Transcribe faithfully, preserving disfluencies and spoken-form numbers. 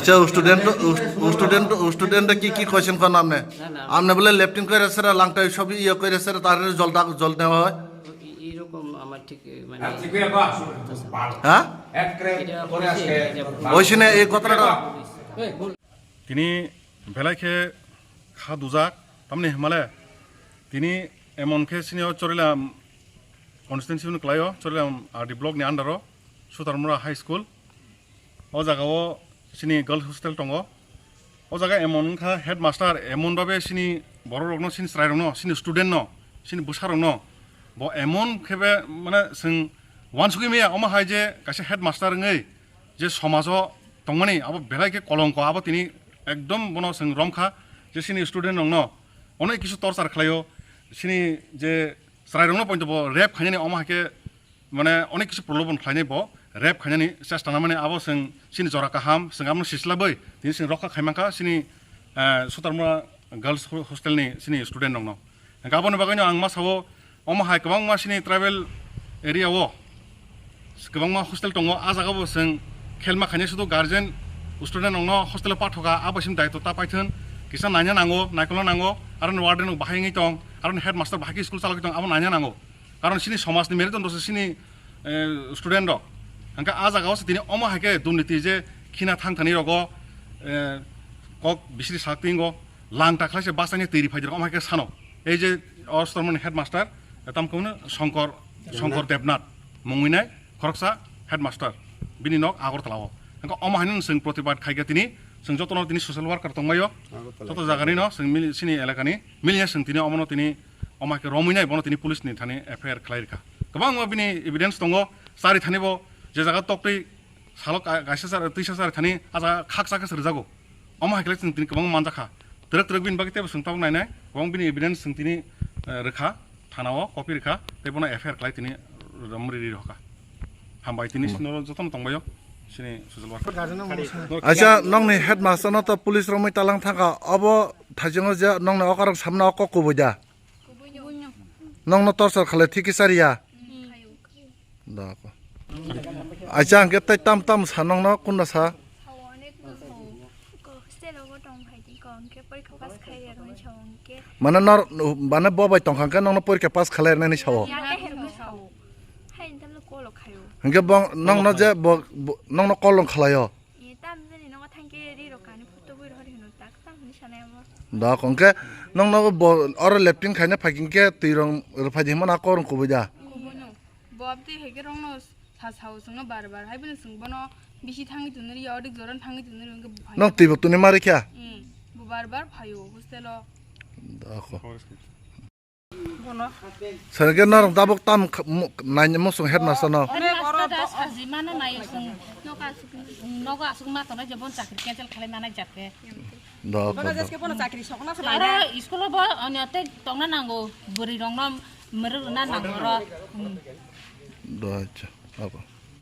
আচ্ছা, student, student, student কি কি question করেন আপনি? না, না। আপনি বলে লেফটিন করে সেরা লাংটা সব ইয়ে করে সেরা তার জল দাগ জল নেওয়া হয়। এরকম আমার ঠিক মানে হ্যাঁ? এটা করে আসছে, এটা ওই শুনে এই কথাটা। Tini belai khe kha dujak, tamni hwnmale tini emon khe sini o Chorilam constituency hwnwi kwlaio, Chorilam R D block ni under o Sutarmura High School. O jaga o sini girls hostel tongo. O jaga emon wngkha headmaster, emon babe sini borok rokno, sini chwrai rokno, sini student no, sini bwsa rokno bo emon khe be mane chwng uansugwi maya omo hai je kaisa headmaster wngwi je somajo tongmani abo belai khe kolongko, abo tini ekdom bono chwng romkha je sini student rokno onek kisu torchar khlaio, sini je chwrai rokno poito bo rape khainani omo hai khe mane onek kisu prolobon khlainai bo rape khainani chesta namani abo chwng sini jora kaham chwng abono sislabwi tini chwng rokha khaimankha sini, eh, Sutarmura girls ho-, hostel ni sini student rokno. Hingke aboni bagwino ang ma sao, omo hai kwbangma sini tribal area o kwbangma hostel tongo, a jaga bo chwng khelma khainai sudu guardian student rokno hostel o pathoka, abo sini daitw ta paithwng, kisa naina nango, naikolna nango, aro ni warden rok bahai wngwi tong, aro ni headmaster bahai khe school chalogwi tong, abo naina nango. Karon sini somaj ni merudon rok se sini, eh, student rok. Hingke a jaga o se tini omo hai khe durniti je khina thang thani rogo, eh, kok bisri sak tingo. Lang ta khlai se bus ani twi ri phai dirok, omo hai khe sano. Ei je o Sutarmura ni headmaster, eh, tam khe Shankar, Shankar Debnath mungwi nai khoroksa headmaster. Bini nok Agartala o. Hingke omo hai no chwng protibad khai khe tini, chwng joto no tini social worker tong mai o. Joto jaga ni no chwng mili, sini elaka ni mili ya chwng tini omo no tini omo hai khe romwi nai bono tini police ni thani F I R khlai rikha. Kwbangma bini evidence tongo, chari thani bo je jaga toktwi Salo ka-, kaisa sar, twisa sar thani, a jaga khaksa khe se rwjago. Omo hai khe chwng tini kwbangma manjakha. Twrwk twrwk bini bagwi teibo chwng tabuk nainai, kwbang bini evidence chwng tini, eh, rwkha, thana o copy rwkha, tei bono F I R khlai tini romri ri rwkha. Hambai tini sini oro jotono tongbaio, sini social worker. Acha, nokni headmaster no to police romwi talang thangkha, obo thaichungo je nokni okarok samna o kok kubui da. Nokno torchar khalai thik khe chariya. Da ko. Acha hingke tei tam tam sa nokno kunna sa. Mane nor, mane bo bai tongkha hingke nokno porikha pass khalai rwnani sao. Hingke bo nokno je bo, bo nokno call rok khalai o. E, tam jani nogo thangke ri rok kani photo bui rohor hino tak tam hini sanai amo. Da ko hingke nokno bo oro lefting khaina phai hingke twi rong rwphai di himano a kok rong kubui da. Kubuino. Bo abdi hege rongno sa sao songno bar bar. Hai bini song bono bisi thangwi tonwi ri, odik joran thangwi tonwi ri, hingke bo phai. Nong twi bo tuni mari kha? E, bo bar bar phaio hostel o. Da ko. Bono. Serge norok tabuk tam kh-, mu-, nai musung headmaster no. Headmaster da saji mano nai usung. Nogo asuk ma tongo je bon chakri cancel khalai manai jat khe. Da, da, da. Bono jeske bono chakri sokna se aro nai. School bo onyo tei tongna nango, bwrwi rokno mwrwk rwna nango ro. Hmm. Da, acha. Abo.